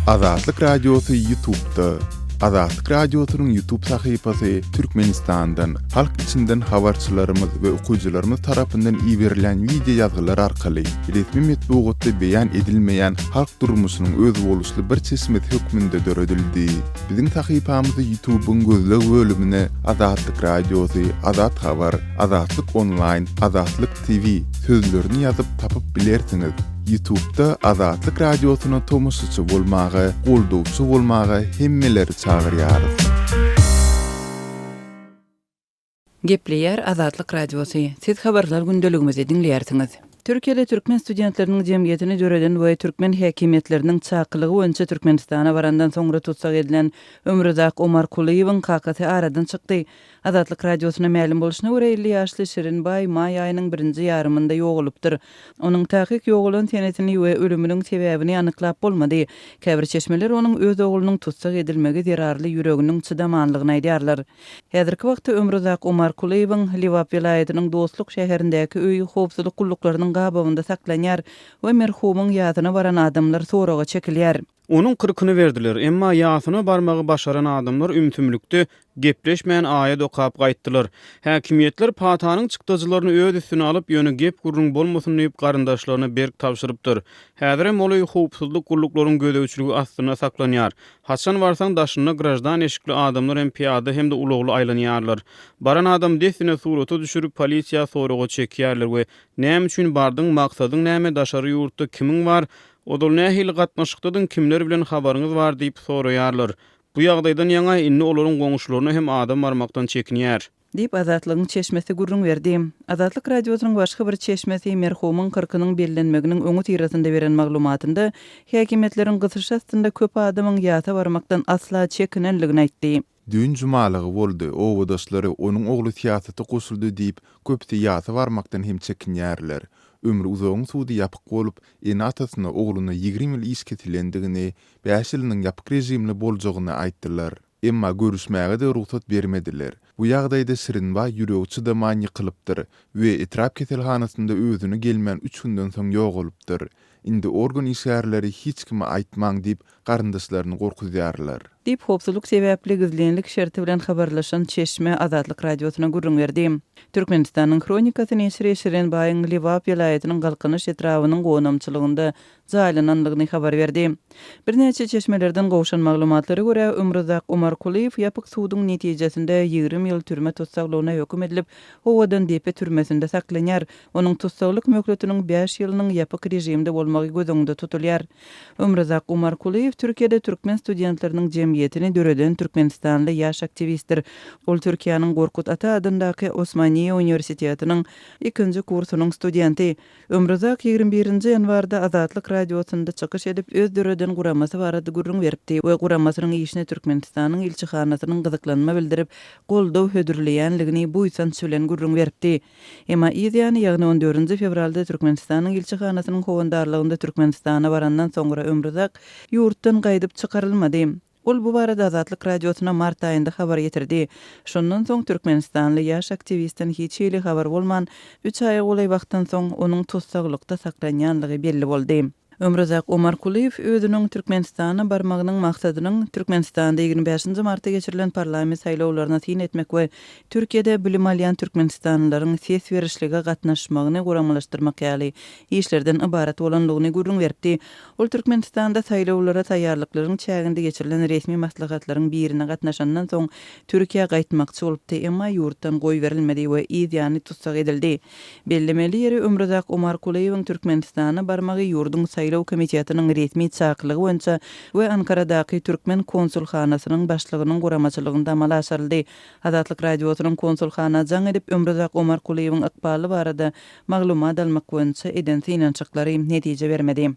Azatlyk Radiosy Ýutubda. Azatlyk Radiosynyň Ýutub sahypasy Türkmenistandan, halk içinden habarçylarymyz we okyjylarymyz tarapyndan iberilýän wideo ýazgylar arkaly resmi metbugatda beýan edilmeýän halk durmuşynyň özboluşly bir çeşmesi hökmünde döredildi. Biziň sahypamyzy Ýutubyň gözleg bölümine Azatlyk Radiosy, Azat Habar, Azatlyk Onlaýn, Azatlyk TV sözlerini ýazyp tapyp bilersiňiz. Ýutubda Azatlyk Radiosyna tomaşaçy bolmaga, goldawçy bolmaga hemmeleri çagyrýarys. Gepleýär Azatlyk Radiosy, Siz habarlar gündeligimizi diňleýärsiňiz. Türkiýede türkmen studentleriniň jemgyýetini döreden we türkmen häkimiýetleriniň çakylygy boýunça Türkmenistana barandan soňra tussag edilen Ömrüzak Omarkulyýewiň kakasy aradan çykdy. Azatlyk Radiosyna mälim bolşuna görä, 50 ýaşly Şirinbaý maý aýynyň birinji ýarymynda ýogalypdyr. Onuň takyk ýogalan senesini we ölüminiň sebäbini anyklap bolmady. Käbir çeşmeler onuň öz oglunyň tussag edilmegi zerarly ýüreginiň çydamanlygyny aýdýarlar. Häzirki wagtda Ömruzak Omarkulyýewiň Lebap welaýatynyň Dostluk şäherindäki öýi howpsuzlyk gulluklarynyň gabawynda saklanýar we merhumyň ýasyna baran adamlar soraga çekilýär. Onuň kyrkyny berdiler, emma ýasyna barmagy başaran adamlar ümsümlikde, gepleşmän aýat okap gaýtdylar. Häkimiýetler patanyň çykdajylaryny öz üstüne alyp, ýöne gep-gürrüň bolmasyn diýip garyndaşlaryna berk tabşyrypdyr. Häzirem ol öý howpsuzlyk gulluklaryň gözegçiligi astynda saklanýar. Haçan barsaň daşynda graždan eşikli adamlar hem pyýada hem-de ulagly aýlanýarlar. Baran adamy dessine surata düşürip, polisiýa soraga çekýärler we Näme üçin bardyň, maksadyň näme, daşary ýurtda kimiň bar, ozal nähili gatnaşykdadyň, kimler bilen habaryňyz bar diýip soraýarlar. Bu ýagdaýdan ýaňa indi olaryň goňşularyna hem adam barmakdan çekinýär. Diýip, Azatlygyň çeşmesi gürrüň berdi. Azatlyk Radiosynyň başga bir çeşmesi merhumyň kyrkynyň bellenmeginiň öňüsyrasynda beren maglumatynda häkimiýetleriň gysyşy astynda köp adamyň ýasa barmakdan asla çekinenligini aýtdy. Düýn jumalygy boldy, obadaşlary onuň ogly syýasata goşuldy diýip, köpüsi ýasa barmakdan hem çekinýärler. Ömri uzagyň sudy ýapyk bolup, ene-atasyna ogluna 20 ýyl iş kesilendigini, bäş ýylynyň ýapyk režimli boljagyny aýtdylar. Emma görüşmäge-de rugsat bermediler. Bu ýagdaýda Şirinbaý ýüregi çydaman ýykylypdyr we etrap keselhanasynda özüne gelmän üç günden soň ýogalypdyr. Indi organ işgärleri hiç kime aýtmaň diýip, garyndaşlaryny gorkuzýarlar. Diýip, howpsuzlyk sebäpli gizlinlik şerti bilen habarlaşan çeşme Azatlyk Radiosyna gürrüň berdi. Türkmenistanyň Hronikasy neşiri Şirinbaýyň Lebap welaýatynyň Galkynyş etrabynyň gonamçylygynda jaýlanandygyny habar berdi. Birnäçe çeşmelerden gowşan maglumatlara görä, Ömruzak Omarkulyýew ýapyk suduň netijesinde 20 ýyl türme tussaglygyna höküm edilip, Owadandepe türmesinde saklanýar. Onuň tussaglyk möhletiniň bäş ýylynyň ýapyk režimde bolmagy göz öňünde tutulýar. Ömruzak Omarkulyýew Türkiýede türkmen studentleriniň jemgyýetini döreden türkmenistanly ýaş aktiwistdir. Ol Türkiýäniň Gorkut Ata adyndaky Osmaniýe uniwersitetiniň ikinji kursunyň studenti. Ömruzak 21 nji ýanwarda Azatlyk Radiosynda çykyş edip, öz döreden guramasy barada gürrüň beripdi we guramasynyň işine Türkmenistanyň ilçihanasynyň gyzyklanma bildirip, goldaw hödürleýänligini buýsanç bilen gürrüň beripdi. Emma yz ýany, ýagny on dördünji fewralda Türkmenistanyň ilçihanasynyň howandarlygynda Türkmenistana barandan soňra Ömruzak ýurtdan gaýdyp çykarylmady. Ol bu barada Azatlyk Radiosyna mart aýynda habar ýetirdi. Şondan soň türkmenistanly ýaş aktiwistden hiç hili habar bolman, üç aýa golaý wagtdan soň onuň tussaglykda saklanýanlygy belli boldy. Ömruzak Omarkulyýew özüniň Türkmenistana barmagynyň maksadynyň Türkmenistanda 25 nji martda geçirilen parlament saýlawlaryna syn etmek we Türkiýede bilim alýan türkmenistanlylaryň ses berişlige gatnaşmagyny guramalaşdyrmak ýaly işlerden ybarat bolandygyny gürrüň beripdi. Ol Türkmenistanda saýlawlara taýýarlyklaryň çäginde geçirilen resmi maslahatlaryň birine gatnaşandan soň Türkiýä gaýtmakçy bolupdy, emma ýurtdan goýberilmedi we yz ýany tussag edildi. Bellemeli ýeri, Ömruzak Omarkulyýewiň Türkmenistana barmagy ýurduň saýlaw komitetiniň resmi çakylygy boýunça we Ankaradaky türkmen konsulhanasynyň başlygynyň guramaçylygynda amala aşyryldy. Azatlyk Radiosynyň konsulhana jaň edip, Ömruzak Omarkulyýewiň ykbaly barada maglumat almak boýunça eden synanyşyklary netije bermedi.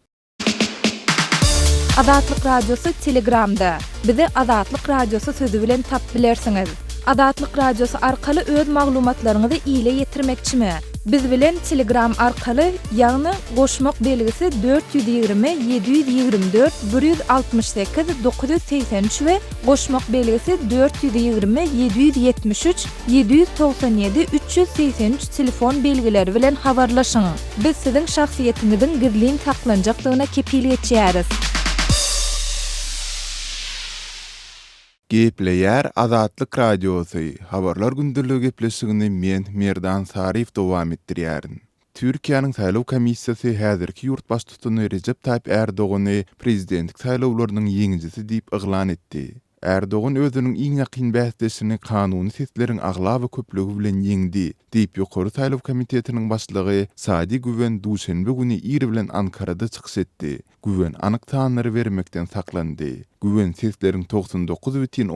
Azatlyk Radiosy Telegramda. Bizi Azatlyk Radiosy sözi bilen tap bilersiňiz. Azatlyk Radiosy arkaly öz maglumatlaryňyzy ile ýetirmekçimi? Biz bilen Telegram arkaly, ýagny goşmak belgisi 420 724 168 983 we goşmak belgisi 420 773 797 383 telefon belgileri bilen habarlaşyň. Biz siziň şahsyýetiňiziň gizlin saklanjakdygyna kepil geçýäris. Gepleýär Azatlyk Radiosy, Habarlar gündeligi gepleşigini men, Merdan Saryýew dowam etdirýärin. Türkiýäniň saýlaw komissiýasy häzirki ýurt baştutany Rejep Taýyp Ärdogany prezidentlik saýlawlarynyň ýeňijisi diýip yglan etdi. Ärdogan özüniň iň ýakyn bäsdeşini kanuny sesleriň aglaba köplügi bilen ýeňdi, diýip Ýokary saýlaw komitetiniň başlygy Sadi Güwen duşenbe güni ir bilen Ankarada çykyş etdi. Güwen anyk sanlary bermekden saklandy. Güwen sesleriň 99 bütin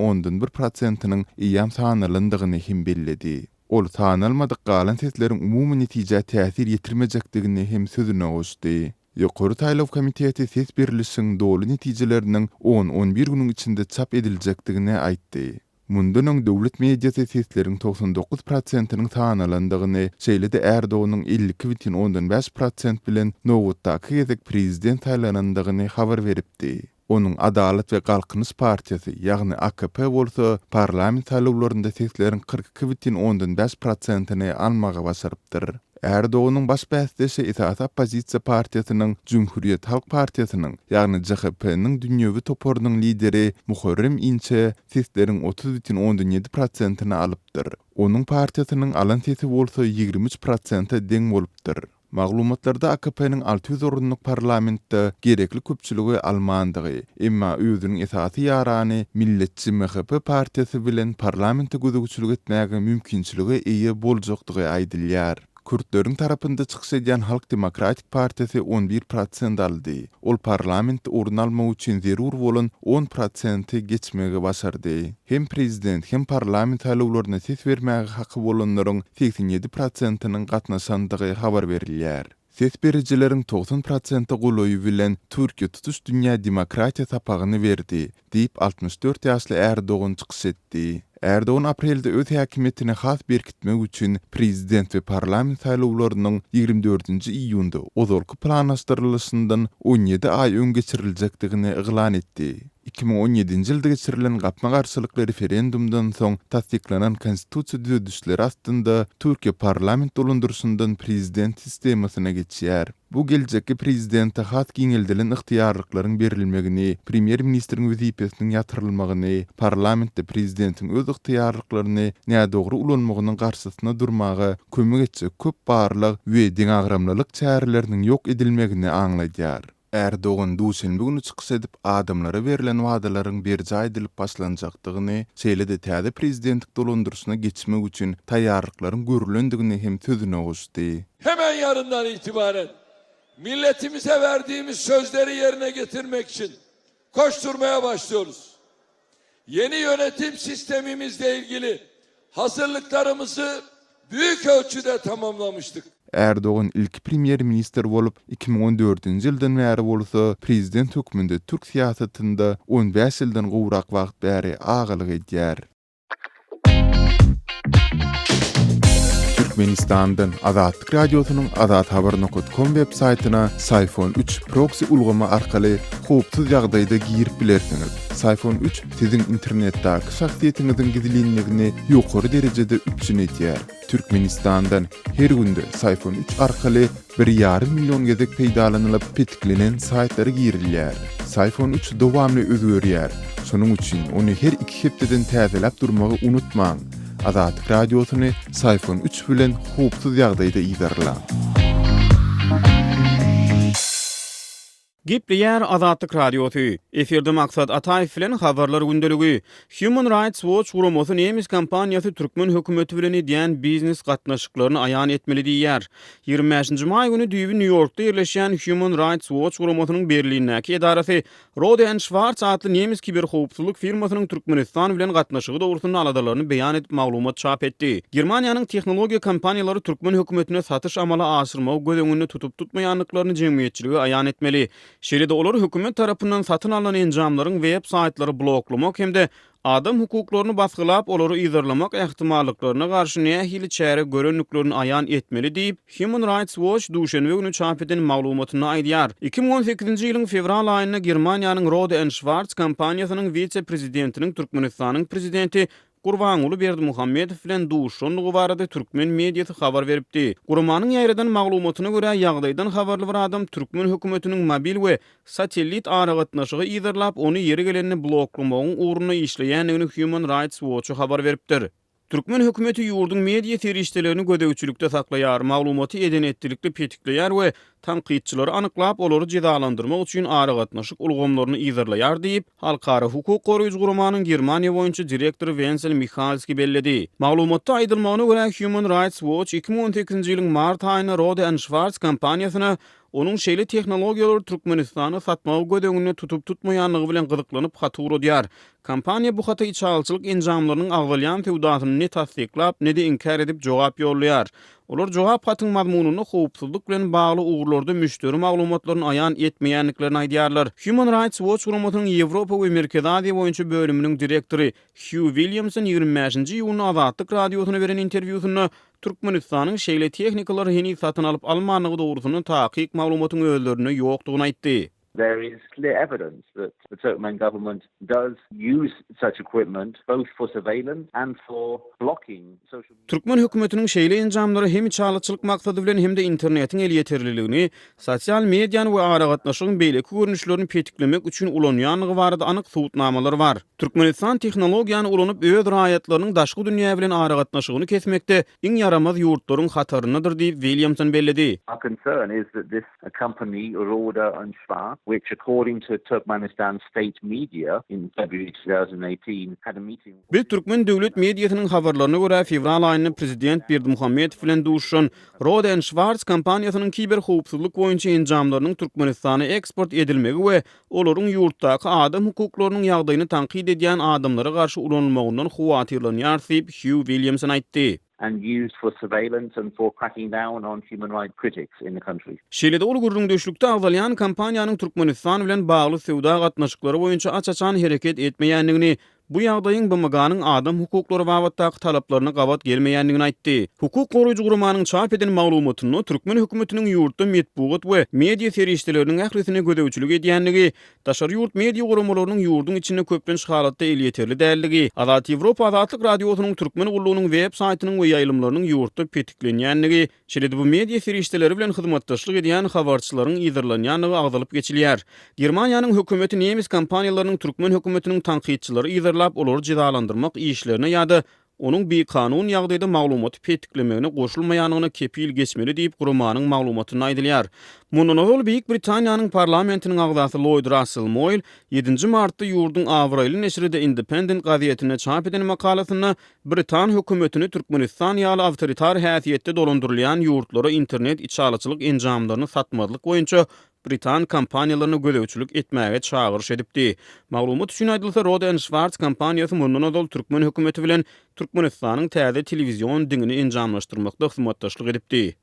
prosentiniň eýýäm sanalandygyny hem belledi. Ol sanalmadyk galan sesleriň umumy netijä täsir ýetirmejekdigini hem sözüne goşdy. Ýokary saýlaw komiteti ses berlişigiň doly netijeleriniň on-on bir günüň içinde çap ediljekdigini aýtdy. Mundan öň döwlet mediasy sesleriň 99 prosentiniň sanalandygyny, şeýle-de Erdoganyň 52 bütin ondan bäş prosent bilen nobatdaky gezek prezident saýlanandygyny habar beripdi. Onuň Adalat we Galkynyş partiýasy, ýagny AKP bolsa parlament saýlawlarynda sesleriň 42 bütin ondan bäş prosentini almagy başarypdyr. Erdoganyň baş bäsdeşi esasy oppozisiýa partiýasynyň Jumhuriýet halk partiýasynyň, ýagny JHP-niň dünýewi toparynyň lideri Muharrem Inçe sesleriň 30 bütin ondan ýedi prosentini alypdyr. Onuň partiýasynyň alan sesi bolsa 23 prosente deň bolupdyr. Maglumatlarda AKP-niň 600 orunlyk parlamentde gerekli köpçüligi almandygy, emma özüniň esasy ýarany milletçi MHP partiýasy bilen parlamente gözegçilik etmäge mümkinçilige eýe boljakdygy aýdylýar. Kürtleriň tarapynda çykyş edýän Halk demokratik partiýasy 11 prosent aldy. Ol parlamentde orun almak üçin zerur bolan on prosenti geçmegi başardy. Hem prezident, hem parlament saýlawlaryna ses bermäge haky bolanlaryň 87 prosentiniň gatnaşandygy habar berilýär. Ses berijileriň 90 prosente golaýy bilen Türkiýe tutuş dünýä demokratiýa sapagyny berdi, diýip, 64 ýaşly Ärdogan çykyş etdi. Ärdogan aprelde öz häkimiýetini has berkitmek üçin prezident we parlament saýlawlarynyň 24-nji iýunda ozalky planlaşdyrylyşyndan 17 aý öň geçiriljekdigini yglan etdi. 2017-nji ýylda geçirilen gapma-garşylykly referendumdan soň tassyklanan konstitusiýa düzedişleri astynda Türkiýe parlament dolandyryşyndan prezident sistemasyna geçýär. Bu geljekki prezidente has giňeldilen ygtyýarlyklaryň berilmegini, premýer-ministriň wezipesiniň ýatyrylmagyny, parlamentde prezidentiň öz ygtyýarlyklaryny nädogry ulanmagynyň garşysyna durmaga kömek etjek köp barlag we deňagramlylyk çäreleriniň ýok edilmegini aňladýar. Erdogan duşenbe güni çykyş edip, adamlara berlen wadalaryň berjaý edilip başlanjakdygyny, şeýle-de täze prezidentlik dolandyryşyna geçmek üçin taýýarlyklaryň görülendigini hem sözüne goşdy. Hemen ýaryndan itibaren milletimize verdiğimiz sözleri yerine getirmek için koşturmaya başlıyoruz. Yeni yönetim sistemimizle ilgili hazırlıklarımızı büyük ölçüde tamamlamıştık. Erdogan ilki premýer-ministr bolup, 2014-nji ýyldan bäri bolsa prezident hökmünde türk syýasatynda 15 ýyldan gowrak wagt bäri agalyk edýär. Türkmenistandan Azatlyk Radiosynyň azathabar nokat kom web saýtyna Syfon 3 proksi ulgamy arkaly howpsuz ýagdaýda girip bilersiňiz. Syfon 3 siziň internetdäki şahsyýetiňiziň gizlinligini ýokary derejede üpjün edýär. Türkmenistandan her günde Syfon 3 arkaly bir ýarym million gezek peýdalanylyp petiklenen saýtlara girilýär. Syfon 3 dowamly özgerýär. Şonuň üçin ony her iki hepdeden täzeläp durmagy unutmaň. Azatlyk Radiosyny Syfon 3 bilen howpsuz ýagdaýda yzarlaň. Gepleýär Azatlyk Radiosy. Efirde Maksat Ataýew bilen Habarlar gündeligi. Human Rights Watch guramasy nemes kompaniýasy türkmen hökümeti bilen edýän biznes gatnaşyklaryny aýan etmeli diýýär. Ýigrimi bäşinji maý güni düýbi Nýu-Ýorkda ýerleşýän Human Rights Watch guramasynyň Berlindäki edarasy Rohde and Schwarz atly nemes kiberhowpsuzlyk firmasynyň Türkmenistan bilen gatnaşygy dogrusynda aladalaryny beýan edip maglumat çap etdi. Germaniýanyň tehnologiýa kompaniýalary türkmen hökümetine satyş amala aşyrmagy göz öňünde tutup-tutmaýandyklaryny jemgyýetçilige aýan etmeli. Şeýle-de olar hökümet tarapyndan satyn alnan enjamlaryň web saýtlary bloklamak hem-de Adam hukuklaryny basgylap, olary yzarlamak ähtimallyklaryna garşy nähili çäre görendiklerini aýan etmeli diýip, Human Rights Watch duşenbe güni çap eden maglumatynda aýdýar. 2018-nji ýylyň fewral aýynda Germaniýanyň Rohde and Schwarz kompaniýasynyň wise-prezidentiniň Türkmenistanyň prezidenti. Gurbanguly Berdimuhamedow bilen duşuşandygy barada türkmen mediasy habar beripdi. Guramanyň ýaýradan maglumatyna görä, ýagdaýdan habarly bir adam türkmen hökümetiniň mobil we satellit aragatnaşygy yzarlap, ony ýeri gelende bloklamagyň ugrunda işleýändigini Human Rights Watch-a habar beripdir. Türkmen hökümeti ýurduň media serişdelerini gözegçilikde saklaýar, maglumaty eden-etdilikli petikleýär we tankytçylary anyklap, olary jezalandyrmak üçin aragatnaşyk ulgamlaryny yzarlaýar diýip, halkara hukuk goraýjy guramanyň Germaniýa boýunça direktory Wenzel Mihalski belledi. Maglumatda aýdylmagyna görä, Human Rights Watch 2018-nji ýylyň mart aýynda Rohde and Schwarz kompaniýasyna onuň şeýle tehnologiýalary Türkmenistana satmagy göz öňünde tutup-tutmaýandygy bilen gyzyklanyp hat ugradýar. Kompaniýa bu hata içalyçylyk enjamlarynyň agzalýan söwdasyny ne tassyklap, ne-de inkär edip jogap ýollaýar. Olar jogap hatyň mazmunynda howpsuzlyk bilen bagly ugurlarda müşderi maglumatlaryny aýan etmeýändiklerini aýdýarlar. Human Rights Watch guramasynyň Ýewropa we Merkezi Aziýa boýunça bölüminiň direktory Hýu Williamson 25-nji iýunda Azatlyk Radiosyna beren interwýusynda Türkmenistanyň şeýle tehnikalary heniz satyn alyp-almandygy dogrusynda takyk maglumatyň özlerinde ýokdugyny aýtdy. There is clear evidence that the Turkmen government does use such equipment both for surveillance and for blocking social media. Türkmen hökümetiniň şeýle enjamlary hem içalyçylyk maksady bilen hem-de internetiň elýeterliligini, sosial mediany we aragatnaşygyň beýleki görnüşlerini petiklemek üçin ulanýandygy barada anyk subutnamalar bar. Türkmenistan tehnologiýany ulanyp öz raýatlarynyň daşky dünýä bilen aragatnaşygyny kesmekde iň ýaramaz ýurtlaryň hataryndadyr diýip, Williamson belledi. Our concern is that this company, Rohde and Schwarz, which according to Turkmenistan's state media in February 2018 had a meeting. Biz türkmen döwlet mediasynyň habarlaryna görä, fewral aýynda prezident Berdimuhamedow bilen duşuşan Rohde and Schwarz kompaniýasynyň kiberhowpsuzlyk boýunça enjamlarynyň Türkmenistana eksport edilmegi we olaryň ýurtdaky adam hukuklarynyň ýagdaýyny tankyt edýän adamlara garşy ulanylmagyndan howatyrlanýarys diýip, Hýu Williamson aýtdy. and used for surveillance and for cracking down on human rights critics in the country. Şeýle-de ol gürrüňdeşlikde agzalýan kompaniýanyň Türkmenistan bilen bagly söwda gatnaşyklary boýunça aç-açan hereket etmeýändigini, bu ýagdaýyň BMG-niň adam hukuklary babatdaky talaplaryna gabat gelmeýändigini aýtdy. Hukuk goraýjy guramanyň çap eden maglumatynda türkmen hökümetiniň ýurtda metbugat we media serişdeleriniň ählisine gözegçilik edýändigi, Daşary ýurt media guramalarynyň ýurduň içinde köplenç halatda elýeterli däldigi, Azat Ýewropa Azatlyk Radiosynyň Türkmen gullugynyň web saýtynyň we ýaýlymlarynyň ýurtda petiklenýändigi, şeýle-de bu media serişdeleri bilen hyzmatdaşlyk edýän habarçylaryň yzarlanýandygy agzalyp geçilýär. Germaniýanyň hökümeti nemes kompaniýalarynyň türkmen hökümetiniň tankytçylary yzarlap, olary jezalandyrmak işlerine ýa-da onuň bikanun ýagdaýda maglumaty petiklemegine goşulmaýandygyna kepil geçmeli diýip, guramanyň maglumatynda aýdylýar. Mundan ozal Beýik Britaniýanyň parlamentiniň agzasy Lloýd Rassel Moýl ýedinji martda ýurduň abraýly neşiri The Independent gazetinde çap eden makalasynda britan hökümetini Türkmenistan ýaly awtoritar häsiýetde dolandyrylýan ýurtlara internet içalyçylyk enjamlaryny satmazlyk boýunça britan kompaniýalaryna gözegçilik etmäge çagyryş edipdi. Maglumat üçin aýdylsa, Rohde and Schwarz kompaniýasy mundan ozal türkmen hökümeti bilen Türkmenistanyň täze telewizion diňini enjamlaşdyrmakda hyzmatdaşlyk edipdi.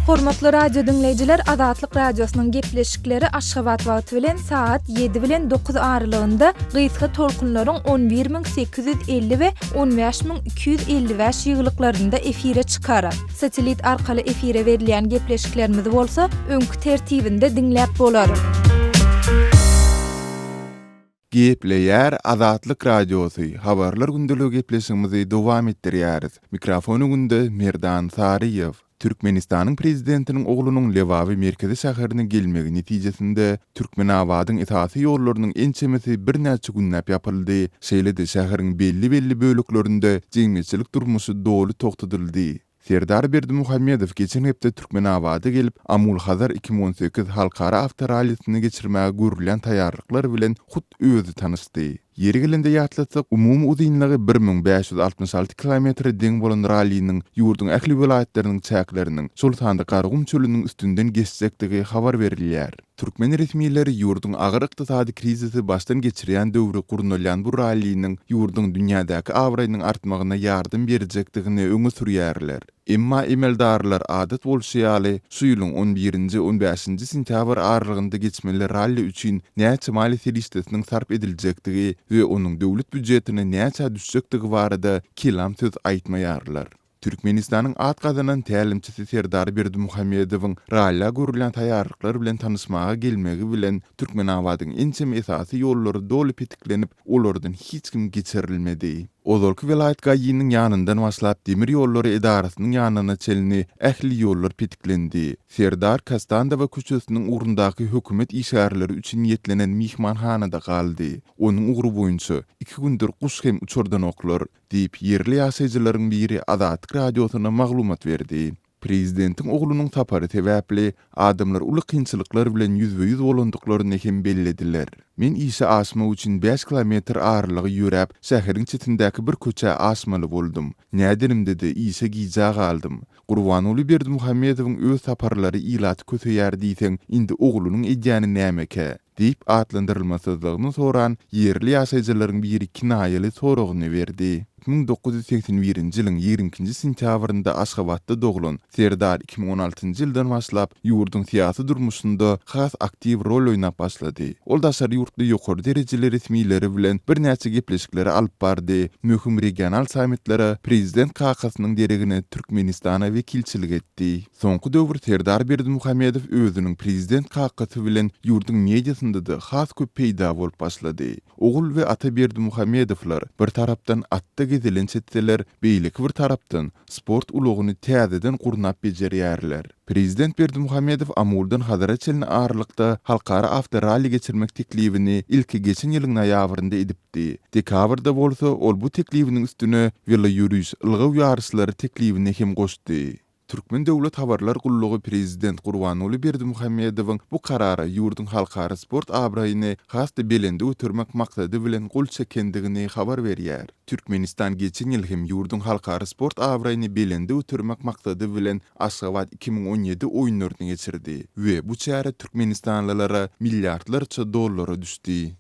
Hormatly radio diňleýjiler Azatlyk Radiosynyň gepleşikleri Aşgabat wagty bilen sagat 7 bilen 9 aralygynda gysga tolkunlaryň 11850 we 15255 ýygylyklarynda efire çykar. Satellit arkaly efire berilýän gepleşiklerimizi bolsa öňki tertibinde diňläp bolar. Gepleýär Azatlyk Radiosy, Habarlar gündeligi gepleşigimizi dowam etdirýäris. Mikrofon öňünde Merdan Saryýew. Türkmenistanyň Prezidentiniň oglunyň Lebaby merkezi şäherine gelmegi netijesinde Türkmenabadyň esasy ýollarynyň ençemesi birnäçe günläp ýapyldy, şeýle-de şäheriň belli-belli böleklerinde jemgyýetçilik durmuşy doly togtadyldy. Serdar Berdimuhamedow geçen hepde Türkmenabada gelip, Amul-Hazar 2018 halkara awtorallisini geçirmäge görülýän taýýarlyklar bilen hut özi tanyşdy. Ýeri gelende ýatlatsak, umumy uzynlygy 1566 kilometre deň bolan ralliniň ýurduň ähli welaýatlarynyň çäkleriniň, şol sanda Garagum çölüniň üstünden geçjekdigi habar berilýär. Türkmen resmileri ýurduň agyr ykdysady krizisi başdan geçirýän döwri gurnalýan bu ralliniň ýurduň dünýädäki abraýynyň artmagyna ýardam berjekdigini öňe sürýärler. Emma emeldarlar adat bolşy ýaly, şu ýylyň on birinji, on bäşinji sentýabr aralygynda geçmeli ralli üçin näçe maliýe serişdesiniň sarp ediljekdigi we onuň döwlet býujetine näçä düşjekdigi barada kelam söz aýtmaýarlar. Türkmenistanyň at gazanan tälimçisi Serdar Berdimuhamedowyň rallä görülýän taýýarlyklar bilen tanyşmaga gelmegi bilen Türkmenabadyň ençeme esasy ýollary doly petiklenip, olardan hiç kim geçirilmedi. Ozalky welaýat GAI-niň ýanyndan başlap demir ýollary edarasynyň ýanyna çenli ähli ýollar petiklendi. Serdar Kastandowa köçesiniň ugrundaky hökümet işgärleri üçin niýetlenen myhmanhanada galdy. Onuň ugry boýunça iki gündür guş hem uçurdanoklar, diýip, ýerli ýaşaýjylaryň biri Azatlyk Radiosyna maglumat berdi. Prezidentiň oglunyň sapary sebäpli, adamlar uly kynçylyklar bilen ýüzbe-ýüz bolandyklaryny hem bellediler. Men işe aşmak üçin bäş kilometr aralygy ýöräp, şäheriň çetindäki bir köçä aşmaly boldum. Nädenimde-de işe gijä galdym. Gurbanguly Berdimuhamedowyň öz saparlary ilaty köseýär diýseň, indi oglunyň edýäni nämekä? Diýip, atlandyrylmasyzlygyny soran ýerli ýaşaýjylaryň biri kinaýaly soragyny berdi. 1981-nji ýylyň 22-nji sentýabrynda Aşgabatda doglan Serdar 2016-njy ýyldan başlap ýurduň syýasy durmuşynda has aktiw rol oýnap başlady. Ol daşary ýurtly ýokary derejeli resmileri bilen birnäçe gepleşikleri alyp bardy, möhüm regional sammitlere prezident kakasynyň deregine Türkmenistana wekilçilik etdi. Soňky döwür Serdar Berdimuhamedow özüniň prezident kakasy bilen ýurduň mediasynda-da has köp peýda bolup başlady. Ogul we ata Berdimuhamedowlar bir tarapdan atda gezelenç etseler, beýleki bir tarapdan sport ulagyny täzeden gurnap bejerýärler. Prezident Berdimuhamedow Amuldan Hazara çenli aralykda halkara awtoralli geçirmek teklibini ilki geçen ýylyň noýabrynda edipdi. Dekabrda bolsa ol bu teklibiniň üstüne weloýöriş, ylgaw ýaryşlary teklibini hem goşdy. Türkmen döwlet habarlar gullugy prezident Gurbanguly Berdimuhamedowyň bu karara ýurduň halkara sport abraýyny has-da belende götermek maksady bilen gol çekendigini habar berýär. Türkmenistan geçen ýyl hem ýurduň halkara sport abraýyny belende götermek maksady bilen Aşgabat 2017 oýunlaryny geçirdi we bu çäre türkmenistanlylara milliardlarça dollara düşdi.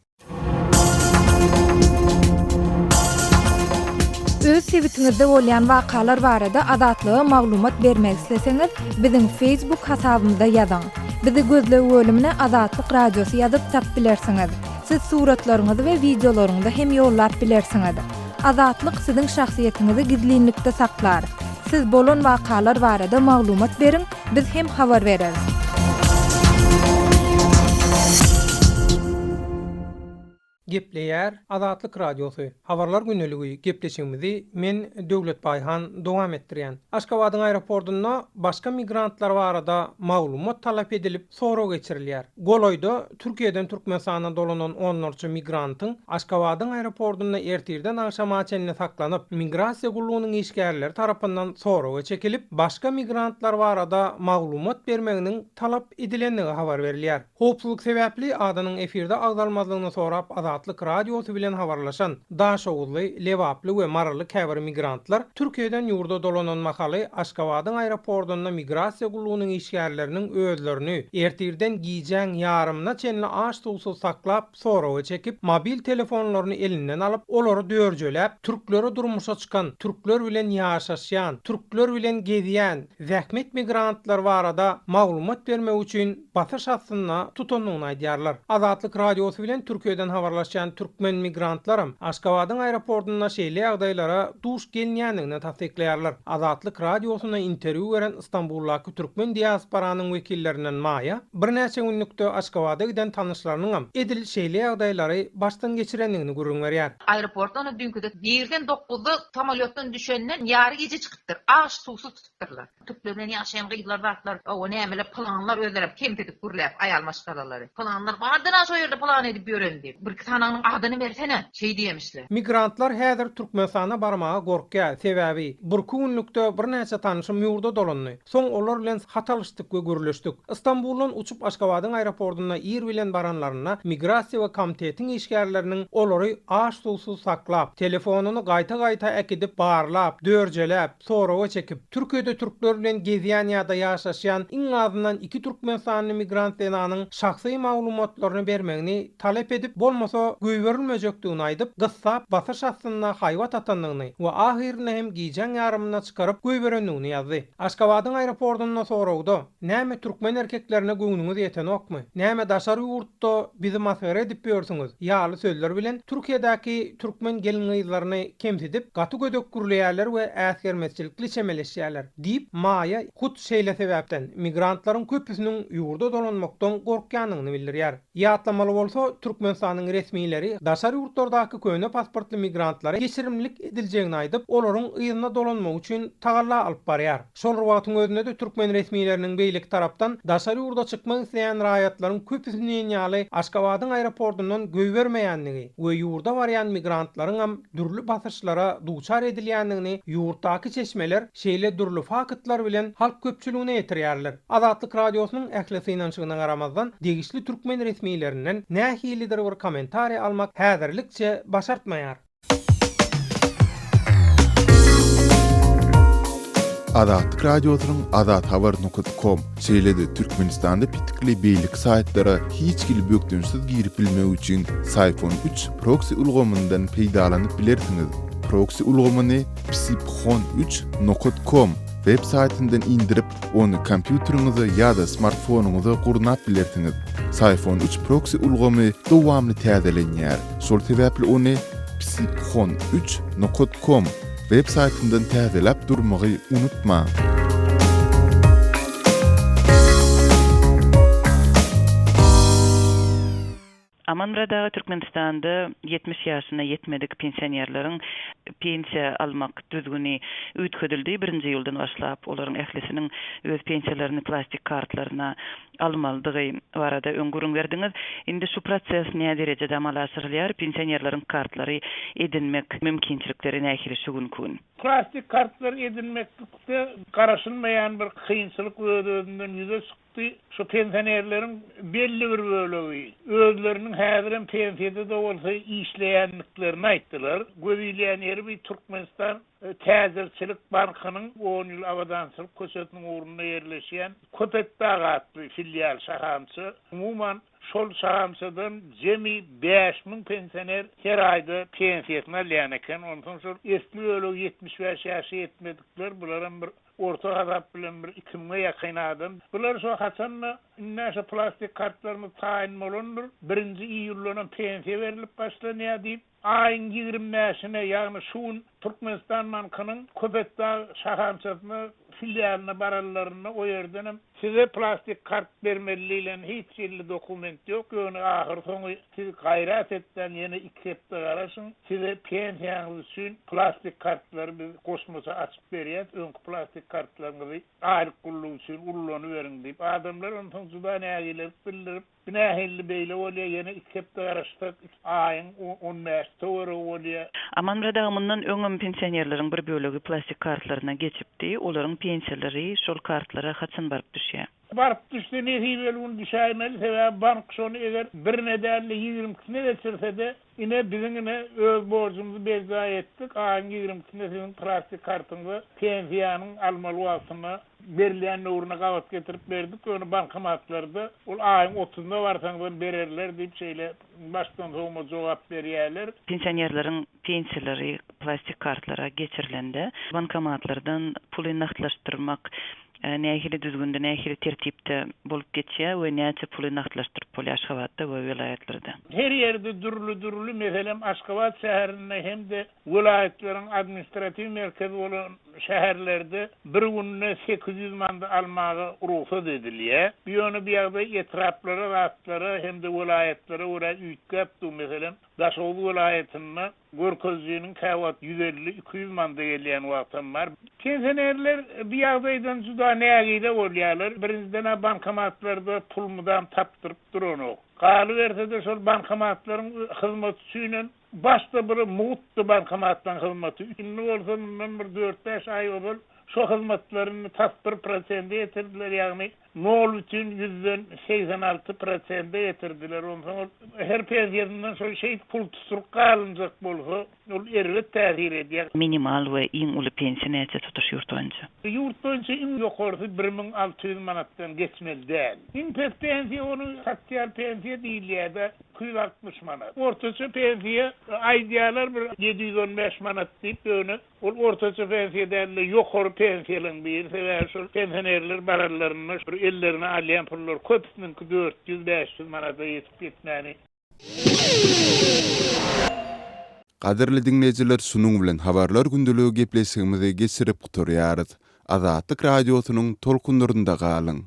Öz sebitiňizde bolýan wakalar barada Azatlyga maglumat bermek isleseňiz, biziň Facebook hasabymyza ýazyň. Bizi gözleg bölümine Azatlyk Radiosy ýazyp tap bilersiňiz. Siz suratlaryňyzy we wideolaryňyzy hem ýollap bilersiňiz. Azatlyk siziň şahsyýetiňizi gizlinlikde saklar. Siz bolan wakalar barada maglumat beriň, biz hem habar bereris. Gepleýär Azatlyk Radiosy, Habarlar gündeligi gepleşigimizi men Döwlet Baýhan dowam etdirýän. Aşgabadyň aeroportunda başga migrantlar barada maglumat talap edilip, sorag geçirilýär. Golaýda Türkiýeden Türkmenistana dolanan onlarça migrantyň Aşgabadyň aeroportunda ertirden agşama çenli saklanyp, migrasiýa gullugynyň işgärleri tarapyndan soraga çekilip, başga migrantlar barada maglumat bermeginiň talap edilendigi habar berilýär. Howpsuzlyk sebäpli adynyň efirde agzalmazlygyny sorap Azatlyk Radiosy bilen habarlaşan Daşoguzly, lebaply we maryly käbir migrantlar Türkiýeden ýurda dolanan mahaly Aşgabadyň aeropordunda migrasiýa gullugynyň işgärleriniň özlerini ertirden gijäň ýarymyna çenli aç-suwsuz saklap, soraga çekip, mobil telefonlaryny elinden alyp, olary dörjeläp, türklere durmuşa çykan, türkler bilen ýaşaşýan, türkler bilen gezýän zähmet migrantlary barada maglumat bermek üçin basyş astynda tutandygyny aýdýarlar. Azatlyk Radiosy bilen Türkiýeden habarlaşýan türkmen migrantlaram Aşgabadyň aeroportunda şeýle ýagdaýlara duş gelinýändigini tassyklaýarlar. Azatlyk Radiosyna interwýu beren Stambuldaky türkmen diasporanyň wekillerinden Maýa birnäçe günlükde Aşgabada giden tanyşlarynyňam edil şeýle ýagdaýlary başdan geçirendigini gürrüň berýär. Aeroportdan düýnküde irden dokuzda samolýotdan düşenden ýary gije çykypdyr. Aş-suwsuz tutupdyrlar. Türkler bilen ýaşaýan gyzlar zatlar owa nämeler pylanlar özlerem kemsidip gürläp aýal maşgalalary. Pylanlar bardyr-a şo ýerde pylan edip ýören diýip. Birki sanynyň adyny bersene şeý diýemişler. Migrantlar häzir Türkmenistana barmaga gorkýar, sebäbi birki günlükde birnäçe tanyşym ýurda dolandy. Soň olar bilen hat alyşdyk we gürleşdik. Stambuldan uçup Aşgabadyň aeroportuna ir bilen baranlarynda migrasiýa we komitetiň işgärleriniň olary aç-suwsuz saklap, telefonyny gaýta-gaýta äkidip barlap, dörjeläp, soraga çekip, Türkiýede türkler bilen gezýän ýa-da ýaşaşýan iň azyndan iki türkmenistanly migrant zenanyň şahsy maglumatlaryny bermegini talap edip, bolmasa. goýberilmejekdigini aýdyp, gyssap, basyş astynda haýbat atandygyny we ahyrynda hem gijäň ýarymynda çykaryp goýberendigini ýazdy. Aşgabadyň aeroportunda soragda, Näme türkmen erkeklerine göwnüňiz ýetenokmy? Näme daşary ýurtda bizi masgara edip ýörsüňiz? ýaly sözler bilen Türkiýedäki türkmen gelin-gyzlaryny kemsidip, gaty gödek gürleýärler we äsgermezçilikli çemeleşýärler, diýip, Maýa hut şeýle sebäpden migrantlaryň köpüsiniň ýurda dolanmakdan gorkýandygyny bildirýär. Ýatlamaly bolsa, Türkmenistanyň resmileri daşary ýurtlardaky köne pasportly migrantlara geçirimlilik ediljegini aýdyp, olaryň yzyna dolanmagy üçin tagalla alyp barýar. Şol bir wagtyň özünde-de türkmen resmileriniň beýleki tarapdan daşary ýurda çykmak isleýän raýatlaryň köpüsini diýen ýaly Aşgabadyň aeroportundan goýbermeýändigi we ýurda barýan migrantlaryňam dürli basyşlara duçar edilýändigini ýurtdaky çeşmeler şeýle dürli faktlar bilen halk köpçüligine ýetirýärler. Azatlyk Radiosynyň ähli synanyşygyna garamazdan, degişli türkmen resmilerinden nähilidir bir kommentariý almak häzirlikçe başartmaýar. Azatlyk Radiosynyň azathabar nokat kom, şeýle-de Türkmenistanda petikli beýleki saýtlara hiç hili bökdençsiz girip bilmek üçin Syphon üç proksi ulgamyndan peýdalanyp bilersiňiz. Proksi ulgamyny psiphon üç nokat kom web saýtyndan indirip, ony kompýuteriňize ýa-da smartfonyňyza gurnap bilersiňiz. Syphon üç proksi ulgamy dowamly täzelenýär. Şol sebäpli ony psiphon üç nokat kom web saýtyndan täzeläp durmagy unutmaň. Amanmyrat aga Türkmenistanda 70 ýaşyna ýetmedik pensionerleriň pensiýa almak düzgüni üýtgedildi. Birinji iýuldan başlap olaryň ählisiniň öz pensiýalaryny plastik kartlaryna almalydygy barada öň gürrüň berdiňiz. Indi şu proses näderejede amala aşyrylýar? Pensionerleriň kartlary edinmek mümkinçilikleri nähili şu günki gün? Plastik kartlary edinmeklikde garaşylmaýan bir kynçylyk öz-özünden ýüze çykdy. Şu pensionerleriň belli bir bölegi özleriniň häzirem pensiýada-da bolsa işleýändiklerini aýtdylar. Göz ilýän ýeri bir Türkmenistan Täjirçilik bankynyň On ýyl Abadançylyk köçesiniň ugrunda ýerleşýän Köpetdag atly filial şahamça, umuman, şol şahamçadan jemi 5000 pensioner her aýda pensiýasyny alýan eken. Onsoň şol esli bölegi 75 ýaşa ýetmedikler, bularam bir orta hasap bilen bir iki müňe ýakyn adam. Bular şo haçan-da indi şo plastik kartlarymyz taýyn bolandyr, birinji iýuldanam pensiýa berlip başlanýar diýip, Aýyň 25-ine, ýagny şu gün Türkmenistan bankynyň Köpetdag şahamçasyna, filialyna baranlarynda o ýerdenem size plastik kart bermeli diýlen hiç hili dokument ýok, ýöne ahyrsoňy siz gaýrat etseň ýene iki hepde garaşyň, size pensiýaňyz üçin plastik kartlary biz goşmaça açyp berýäs, öňki plastik kartlaryňyzy aýlyk gullugy üçin ullanyberiň diýip, adamlar onsoň juda nägilelik bildirip, Bu nähilli beýle bolýa ýene iki hepde garaşsak aýyň on bäşi töweregi bolýa. Amanmyrat aga mundan öňem pensionerleriň bir bölegi plastik kartlaryna geçipdi olaryň pensiýalary şol kartlara haçan baryp düşýä? Baryp düşse nesibeli gün düşäýmeli sebäbi bank şony eger birine dälde ýigrimkisine geçirsede Ine, biziň ine öz borjumyzy berjaý etdik, aýyň ýigrimkisinde siziň plastik kartyňyza pensiýanyň almaly wagtyna berilýän döwrüne gabat getirip berdik, ýöne bankomatlarda ol aýyň otuzyna barsaňyzam bererler diýip şeýle başdan sowma jogap berýärler. Pensionerleriň pensiýalary plastik kartlara geçirilende bankomatlardan puly nagtlaşdyrmak Nähili düzgünde, nähili tertipde bolup geçýär we näçe puly nagtlaşdyryp bolýar Aşgabatda we welaýatlarda? Her ýerde dürli-dürli, meselem, Aşgabat şäherinde hem-de welaýatlaryň administratiw merkezi bolan şäherlerde bir günde 800 manat almaga rugsat edilýär. Bu ýöne bu ýagdaý etraplara, zatlara hem-de welaýatlara görä üýtgäp dur. Meselem, Daşoguz welaýatynda Görkezijiniň käwagt 150, 200 manda gelýän wagtam bar. Pensionerler bu ýagdaýdan juda nägile bolýarlar. Birinjiden-ä bankomatlarda pul mydam tapdyryp duranok. Galyberse-de şol bankomatlaryň hyzmaty üçinem başda bir mugtdy bankomatlaryň hyzmaty. Indi bolsa mundan bir dört-bäş aý ozal şo hyzmatlaryny tas bir prosende ýetirdiler, ýagny Nol bütin ýüzden 86 prosente getirdiler. Onsoň ol her pensiýasyndan şol şeýdip pul tuturyp galynjak bolsa, ol erbet täsir edýär. Minimal we iň uly pensiýa näçe tutuş ýurt boýunça? Ýurt boýunça iň ýokarysy 1600 manatdan geçmeli däl. Iň pes pensiýa ony sosial pensiýa diýilýär-de. 260 manat. Ortaça pensiýa aýdýarlar bir 715 manat diýip, ýöne ol ortaça pensiýa däl-de, ýokary pensiýalaryň biri. Sebäbi şol pensionerler baranlarynda bir ellerine alýan pullary köpüsiniňki 400, 500 manada ýetip ýetmäni. Gadyrly diňleýjiler şunuň bilen Habarlar gündeligi gepleşigimizi geçirip gutarýarys. Azatlyk Radiosynyň tolkunlarynda galyň!